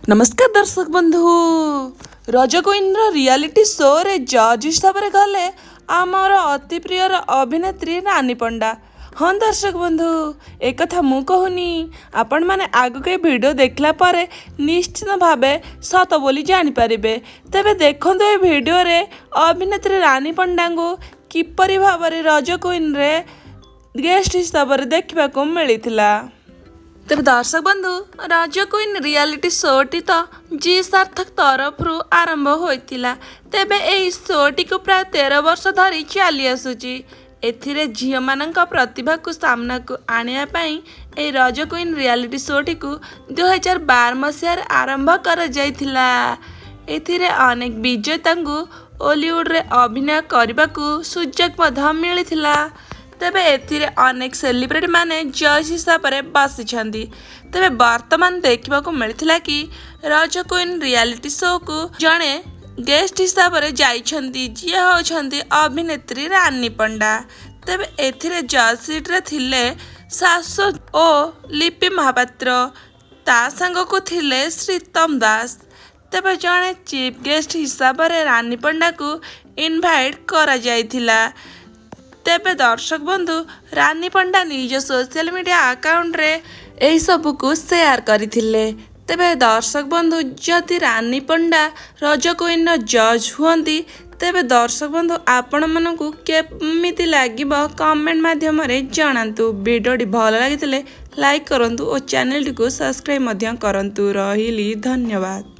ନମସ୍କାର ଦର୍ଶକ ବନ୍ଧୁ, ରଜ କୁଇନ୍ର ରିଆଲିଟି ଶୋରେ ଜଜ୍ ହିସାବରେ ଗଲେ ଆମର ଅତି ପ୍ରିୟର ଅଭିନେତ୍ରୀ ରାନୀ ପଣ୍ଡା। ହଁ ଦର୍ଶକ ବନ୍ଧୁ, ଏକଥା ମୁଁ କହୁନି, ଆପଣମାନେ ଆଗକୁ ଏ ଭିଡ଼ିଓ ଦେଖିଲା ପରେ ନିଶ୍ଚିତ ଭାବେ ସତ ବୋଲି ଜାଣିପାରିବେ। ତେବେ ଦେଖନ୍ତୁ, ଏ ଭିଡ଼ିଓରେ ଅଭିନେତ୍ରୀ ରାନୀ ପଣ୍ଡାଙ୍କୁ କିପରି ଭାବରେ ରଜ କୁଇନ୍ରେ ଗେଷ୍ଟ ହିସାବରେ ଦେଖିବାକୁ ମିଳିଥିଲା। ତେବେ ଦର୍ଶକ ବନ୍ଧୁ, ରଜ କୁଇନ୍ ରିଆଲିଟି ଶୋଟି ତ ଜି ସାର୍ଥକ ତରଫରୁ ଆରମ୍ଭ ହୋଇଥିଲା। ତେବେ ଏହି ଶୋଟିକୁ ପ୍ରାୟ 13 ବର୍ଷ ଧରି ଚାଲି ଆସୁଛି। ଏଥିରେ ଝିଅମାନଙ୍କ ପ୍ରତିଭାକୁ ସାମ୍ନାକୁ ଆଣିବା ପାଇଁ ଏହି ରଜ କୁଇନ୍ ରିଆଲିଟି ଶୋଟିକୁ 2012 ମସିହାରେ ଆରମ୍ଭ କରାଯାଇଥିଲା। ଏଥିରେ ଅନେକ ବିଜେତାଙ୍କୁ ଓଲିଉଡ଼ରେ ଅଭିନୟ କରିବାକୁ ସୁଯୋଗ ମଧ୍ୟ ମିଳିଥିଲା। ତେବେ ଏଥିରେ ଅନେକ ସେଲିବ୍ରିଟି ମାନେ ଜଜ୍ ହିସାବରେ ବସିଛନ୍ତି। ତେବେ ବର୍ତ୍ତମାନ ଦେଖିବାକୁ ମିଳିଥିଲା କି ରଜ କୁଇନ୍ ରିଆଲିଟି ଶୋକୁ ଜଣେ ଗେଷ୍ଟ ହିସାବରେ ଯାଇଛନ୍ତି, ଯିଏ ହେଉଛନ୍ତି ଅଭିନେତ୍ରୀ ରାନୀ ପଣ୍ଡା। ତେବେ ଏଥିରେ ଜଜ୍ ସିଟ୍ରେ ଥିଲେ ଶାଶ୍ୱତ ଓ ଲିପି ମହାପାତ୍ର, ତା ସାଙ୍ଗକୁ ଥିଲେ ଶ୍ରୀତମ ଦାସ। ତେବେ ଜଣେ ଚିଫ୍ ଗେଷ୍ଟ ହିସାବରେ ରାନୀ ପଣ୍ଡାକୁ ଇନଭାଇଟ୍ କରାଯାଇଥିଲା। ତେବେ ଦର୍ଶକ ବନ୍ଧୁ, ରାନୀ ପଣ୍ଡା ନିଜ ସୋସିଆଲ ମିଡ଼ିଆ ଆକାଉଣ୍ଟରେ ଏହିସବୁକୁ ସେୟାର କରିଥିଲେ। ତେବେ ଦର୍ଶକ ବନ୍ଧୁ, ଯଦି ରାନୀ ପଣ୍ଡା ରଜ କୁଇନ୍ର ଜଜ୍ ହୁଅନ୍ତି, ତେବେ ଦର୍ଶକ ବନ୍ଧୁ, ଆପଣମାନଙ୍କୁ କେମିତି ଲାଗିବ କମେଣ୍ଟ ମାଧ୍ୟମରେ ଜଣାନ୍ତୁ। ଭିଡ଼ିଓଟି ଭଲ ଲାଗିଥିଲେ ଲାଇକ୍ କରନ୍ତୁ ଓ ଚ୍ୟାନେଲଟିକୁ ସବସ୍କ୍ରାଇବ୍ ମଧ୍ୟ କରନ୍ତୁ। ରହିଲି, ଧନ୍ୟବାଦ।